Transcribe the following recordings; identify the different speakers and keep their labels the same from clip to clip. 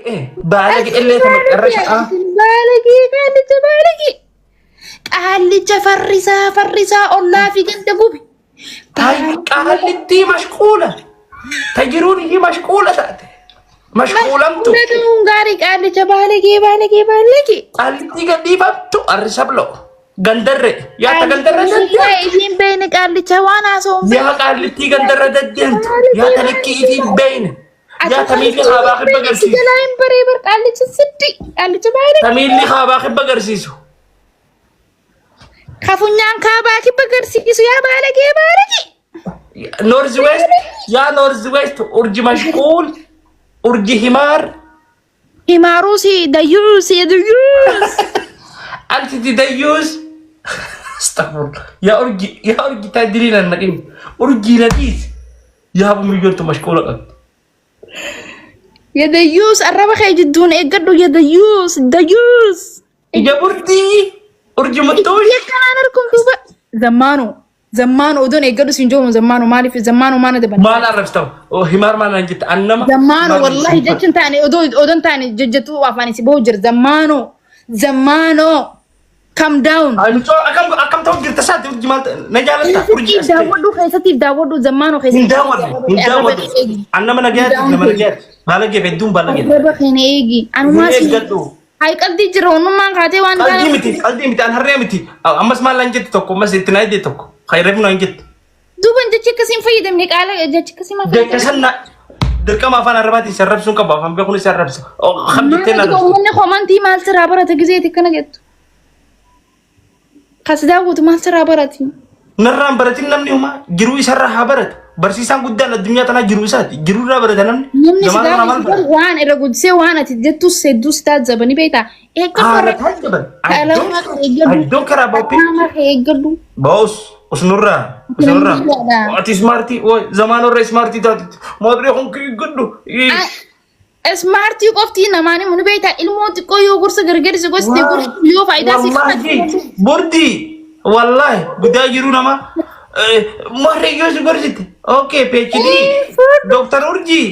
Speaker 1: Baalage illee ta macarrashaa.
Speaker 2: Baalagee qaallicha baalagee. Qaallicha farrisaa farrisaa ollaa fi ganda gubi.
Speaker 1: Qaallittii mashquula. Ta jiruun ishii mashquula taate. Mashquulamtu.
Speaker 2: Mashquula ta'uun gaarii qaallicha baalagee baalagee baalagee.
Speaker 1: Qaallittii gadhiifamtu arrisablo. Gandarre. Yaa ta gandarra
Speaker 2: Qaallicha
Speaker 1: deddeemtu.
Speaker 2: isiin beeyne qaallicha waan haasa'uun
Speaker 1: Yaa qaallittii gandarra deddeemtu. Yaa ta likkii isiin beeyne. Yaa ta miilli kaabaa kibba agarsiisu.
Speaker 2: Jalaa hin baree bar qaallicha siddi qaallicha baalagee.
Speaker 1: Ta miilli kaabaa kibba agarsiisu.
Speaker 2: Kafunyaan kaabaa kibba agarsiisu yaa baalagee baalagee.
Speaker 1: North West. Yaa North West. Urji mashquul. Urji himaar.
Speaker 2: Himaaruusi dayyuusi dayyuus.
Speaker 1: Anti didayyuus. Astaghfirullah. Yaa urji yaa urji taa diriin an naqin. Urjii na dhiisi. Yaa bumiyyoontu mashquula qabdi.
Speaker 2: Ya dayyuus arraba kee jidduun eeggadhu ya dayyuus dayyuus.
Speaker 1: Ija burdii. Urji muttuush.
Speaker 2: Akkanaan harkum duuba. Zammaanoo zammaanoo odoon eeggadhu siin joomu zammaanoo maaliif zammaanoo maana daban.
Speaker 1: Maal arrabsitamu? Oh, himaar maal naan jette? An nama.
Speaker 2: Zammaanoo
Speaker 1: himaar
Speaker 2: wallahi
Speaker 1: hin
Speaker 2: jechuun taane odoo odoon taane jejjetu afaan isi bahu jira zammaanoo zammaanoo calm down.
Speaker 1: Ay, mucoo akkam akkam ta'u jirta isaati urji maal ta'e? Na jaalatta urji
Speaker 2: Keessattiif daawwadhu keessattiif daawwadhu zammaanoo
Speaker 1: Hin
Speaker 2: keessatti.
Speaker 1: daawwadhu hin daawwadhu. An nama nagayaati nama nagayaati. Baalagee hedduun baalagee.
Speaker 2: Arraba keenya eegi. Anumaa
Speaker 1: Hin
Speaker 2: si.
Speaker 1: eeggadhu.
Speaker 2: Hay qalbii jira onnummaan kaatee waan
Speaker 1: Qalbii miti qalbii miti an harree miti. Ammas maal naan jette tokko ammas itti naa jette tokko. Khayreef naan jette.
Speaker 2: Duuban jechi akkasii hin fayyadamne qaala jechi akkasii maal
Speaker 1: Jecha san na dirqama afaan arabaatiin si arrabsuun qabu afaan beekuun si arrabsa. Kam jettee na
Speaker 2: Maal
Speaker 1: arrabsa.
Speaker 2: uummanni komantii maal sirraa barata gizeeti akkana jettu. Kas daawwatu maal sirraa barati?
Speaker 1: Narraan baratin namni homaa jiruu isarraa haa baratu. Barsiisaan guddaan addunyaa tanaa jiruu isaati. Jiruu irraa barata namni.
Speaker 2: Namni si
Speaker 1: Jamaal irraa maal
Speaker 2: daawwatu
Speaker 1: barata?
Speaker 2: waan irra guddisee waan ati jettus hedduu si taajjabani beektaa. Eeggadhu
Speaker 1: Haala
Speaker 2: irra
Speaker 1: taajjaban.
Speaker 2: Qalama eeggadhu.
Speaker 1: I don't care about people.
Speaker 2: Qaama kee eeggadhu.
Speaker 1: Boss, usnurraa, usnurraa.
Speaker 2: Namni
Speaker 1: Ati smartii, woy zamaanurra smartii taate. Maadree kun kee gadhu.
Speaker 2: Ismaartii qofti namaan himu ni beektaa ilmoo xiqqoo yoo gorsa gargar si gosti gorsu yoo faayidaa si
Speaker 1: Wallahi, bordii, wallahi, guddaa jiru nama. Maarree yoo si gorsite. Okay, PhD, Dr. Urjii.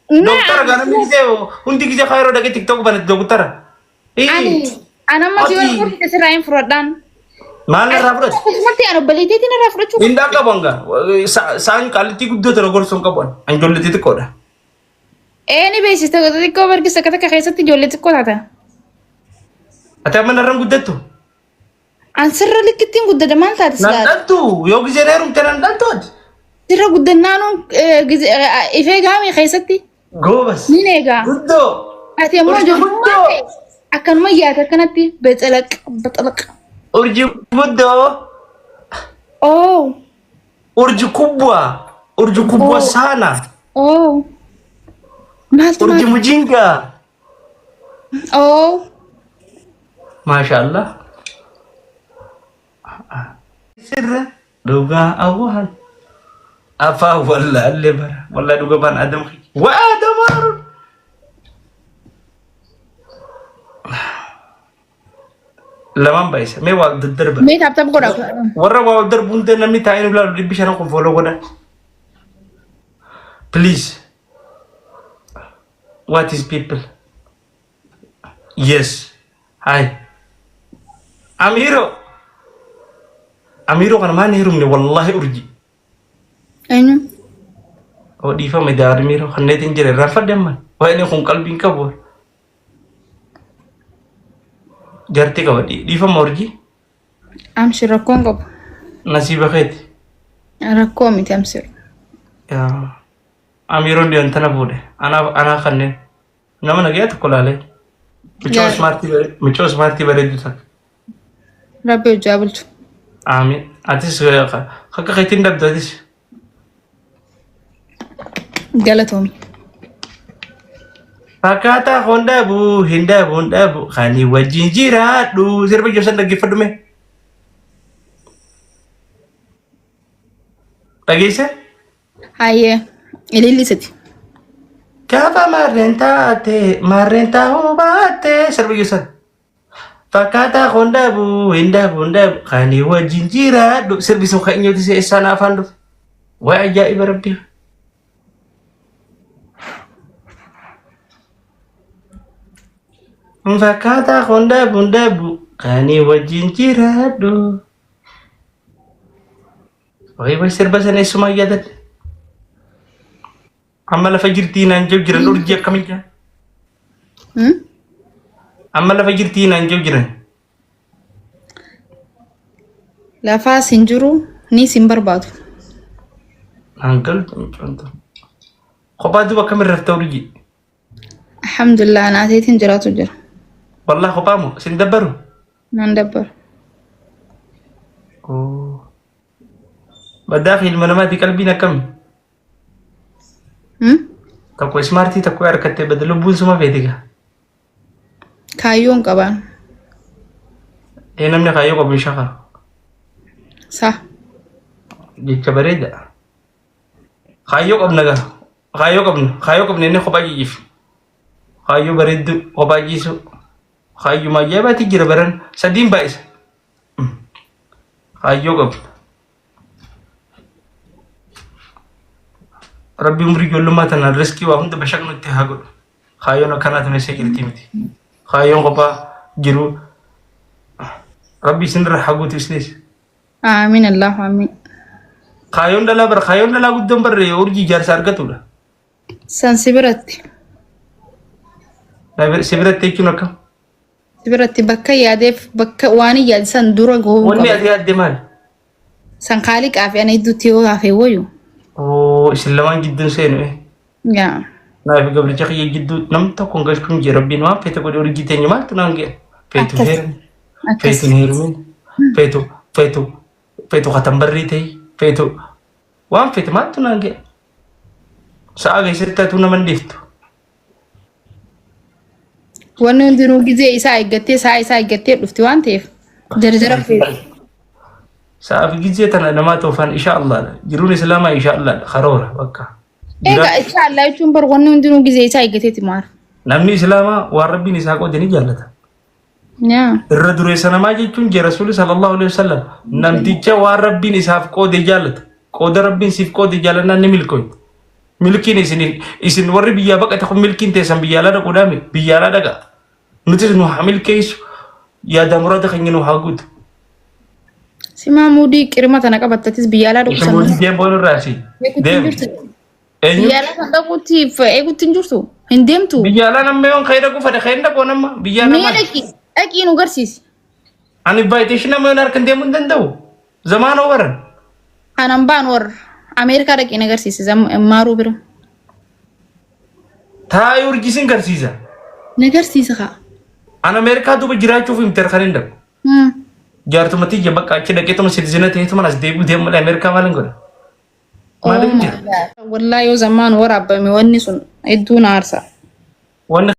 Speaker 1: Doktara gaa namni gisee hundi gisee kaayiroo dhaqee tiktok banate doktara.
Speaker 2: Ani anamma si
Speaker 1: Ati-
Speaker 2: yoo gorsite sirraa hin fudhadhaan.
Speaker 1: Maal irraa fudhate?
Speaker 2: Akkasumatti ani obboleettiitiin irraa fudhachuu
Speaker 1: Hin qabu hanga. Saan qaalittii guddoo tana gorsuu hin qabu. An ijoollee xixiqqoodha.
Speaker 2: Ee ni beeksista xixiqqoo bargisa akka takka keessatti ijoollee xiqqoo taata.
Speaker 1: Ati amma narraan guddattu?
Speaker 2: An sirra likkittiin guddada maal taate
Speaker 1: Nan
Speaker 2: silaa?
Speaker 1: dhaltu yoo gisee heerumte nan dhaltu ati.
Speaker 2: Sirra guddannaanuun ifee gaamii keessatti
Speaker 1: Goobas.
Speaker 2: ni eegaa.
Speaker 1: Guddoo.
Speaker 2: Ati ammoo
Speaker 1: Urjii
Speaker 2: ijoollummaa
Speaker 1: guddoo.
Speaker 2: ta'e akkanuma yaata akkanatti bexelaq bexelaq.
Speaker 1: Urjii guddoo.
Speaker 2: Oh
Speaker 1: Urji kubwa. Urji kubwa sana.
Speaker 2: oh maaltu
Speaker 1: Urji
Speaker 2: maal?
Speaker 1: mujinga.
Speaker 2: Oh
Speaker 1: Maashaallah. Sirra dhugaa awwaal. Afaan wallaalle bara. Wallaa dhuga baan Adam. Waa Adam Haarun. Lamaan baay'isa. Mee waa daddarba.
Speaker 2: Mee taap taap godha.
Speaker 1: Warra waa wal darbu hunda namni taa'ee nu ilaalu 500 kun follow godha. Please. What is people? Yes. Hi. Amiro. Amiro kana maan heerumne wallahi urji.
Speaker 2: Eenyu?
Speaker 1: Oo dhiifame daar Amiro kanneetiin jira irraan fadhe amman. Waa inni kun qalbiin qabu. Jarti qaba dhiifama urji.
Speaker 2: Amshir rakkoon qabu.
Speaker 1: Nasiiba keeti.
Speaker 2: Rakkoo miti amshir.
Speaker 1: Yaa. Amiroon dhiyoon tana fuudhe. Anaa anaa kanneen. Nama nagaya tokko laalee. Micoo
Speaker 2: Yaa.
Speaker 1: ismaartii bare- micoo ismaartii bareeddu takka.
Speaker 2: Rabbi hojjaa bulchu.
Speaker 1: Aamin. Atis akka keetiin dhabdu atis.
Speaker 2: Galatoomi.
Speaker 1: Akkaataa kun dhabu hin dhabu hin dhabu kan wajjin jiraadhu sirba ijoollee dhaggeeffadhu mee. Dhageesse?
Speaker 2: Hayyee ilillisati.
Speaker 1: Gaafa maarreen taate maarreen taa'uu baatte sirba ijoollee. Fakkaataa kun dhabu hin dhabu hin dhabu kan wajjin jiraadhu sirbi sun kan eenyuti eessaan afaan dhufe. Waa ajaa'iba rabbii. Fakkaataa kun dhabu dhabu kan wajjin jiraadhu. Wayi wayi sirba sana eessumaa yaadadhe. Amma lafa jirtii naan jiru jiran urjii akkamii jira? Amma lafa jirtii naan jiru jiran.
Speaker 2: Lafaas hin jiru, niis hin barbaadu.
Speaker 1: Naan galtu mucaan tun. Kophaa duuba akkamiin rafta urjii?
Speaker 2: Alhamdulillah naateetiin jiraatu jira.
Speaker 1: Wallah kophaa moo sin dabbaru?
Speaker 2: Naan dabbaru.
Speaker 1: Oo. Baddaa fi ilma namaati qalbiin akkami?
Speaker 2: Hmm?
Speaker 1: Tokko ismaartii tokko harkattee bada lubbuun suma feeti gaa.
Speaker 2: Kaayyoon qabaan.
Speaker 1: Ee namni kaayyoo qabu hin shakaru.
Speaker 2: Sa.
Speaker 1: Jecha bareeda. Kaayyoo qabna gaa. Kaayyoo qabna. Kaayyoo qabna inni kophaa jijjiif. Kaayyoo bareedduu kophaa ciisu. Kaayyuma ajaa'ibaati jira baran sadiin baay'isa. Kaayyoo qabna. Rabbi umrii ijoollummaa tanaan riskii waa hunda bashaqnutti haa godhu. Kaayyoon akkanaa tun eessa jirti miti. Kaayyoon kophaa jiru. Rabbi isinirra haa guutu isinis.
Speaker 2: Amiin Allahu amiin.
Speaker 1: Kaayyoon dhalaa bara kaayyoon dhalaa guddoon barre urjii ijaarsa argatudha.
Speaker 2: San si biratti.
Speaker 1: Si biratti jechuun akkam?
Speaker 2: Si biratti bakka yaadeef bakka waan yaade san dura gahuu
Speaker 1: Wanni
Speaker 2: qaba.
Speaker 1: ati yaadde maali?
Speaker 2: San kaaliqaa fi ana gidduutti yoo hafe wayu.
Speaker 1: Oo isin lamaan gidduun seenu eh.
Speaker 2: Yaa.
Speaker 1: Naa fi gabricha kiyya gidduu namni tokko hin galchuun jira rabbiin waan feete godhe urjii teenya maaltu naan ga'e. Feetu
Speaker 2: Akkas.
Speaker 1: heerumi.
Speaker 2: Akkas.
Speaker 1: Feetu hin heerumin. Feetu feetu feetu katambarrii ta'e feetu waan feete maaltu naan ga'e. Sa'a keessatti atuu nama hin dhiiftu.
Speaker 2: Wanni hundinuu gizee isaa eeggattee sa'a isaa eeggattee dhufti waan ta'eef jarjara feetu.
Speaker 1: Sa'a fi gizee tana namaa toofaan isha Allaadha. Jiruun Islaamaa isha Allaadha. Karoora bakka.
Speaker 2: Egaa insha Allah jechuun bar wanni hundinuu gizee isaa eeggateeti maar.
Speaker 1: Namni Islaamaa waan Rabbiin isaa qoode ni jaallata.
Speaker 2: Yaa.
Speaker 1: Irra dureessa namaa jechuun jee Rasuulli sallallahu alaihi wasallam namticha waan Rabbiin isaaf qoode jaallata. Qooda Rabbiin siif qoode jaallannaan ni milkooyta. Milkiin isin isin warri biyyaa baqate kun milkiin teessan biyya alaa dhaquudhaami biyya alaa dhaqa. Nutis nu haa milkeessu yaada muraada keenya nu haa guutu.
Speaker 2: Simaa muudii qirima tana qabattatis biyya alaa dhaqu
Speaker 1: Isin
Speaker 2: san
Speaker 1: muudii deem boonu irraa si.
Speaker 2: eegutti hin
Speaker 1: Deem.
Speaker 2: jirtu.
Speaker 1: Eenyu?
Speaker 2: Biyya alaa san dhaquutti eegutti hin jirtu. Hin deemtu.
Speaker 1: Biyya alaa namni yoon ka'ee dhaquu fedhe ka'ee dhaquu nama biyya alaa
Speaker 2: Mee
Speaker 1: maali?
Speaker 2: dhaqi dhaqii nu garsiisi.
Speaker 1: Ani invitation nama yoon harkan deemuu hin danda'u. Zamaanoo baran.
Speaker 2: Kanan baan warra Ameerikaa dhaqii na garsiisi maaruu bira.
Speaker 1: Taa'ee urjii sin garsiisa.
Speaker 2: Na garsiisa kaa.
Speaker 1: An Ameerikaa duuba jiraachuuf himte kan hin dhaqu. Jaartuma tiyya bakka achi dhaqeetuma siitizina ta'eetuma as deebi'u deemu malee Ameerikaa maal hin godha? Maal
Speaker 2: Oh
Speaker 1: hin
Speaker 2: my
Speaker 1: jira?
Speaker 2: God. Wallaahi yoo zammaan waraabame wanni sun hedduu na aarsa.
Speaker 1: Wanni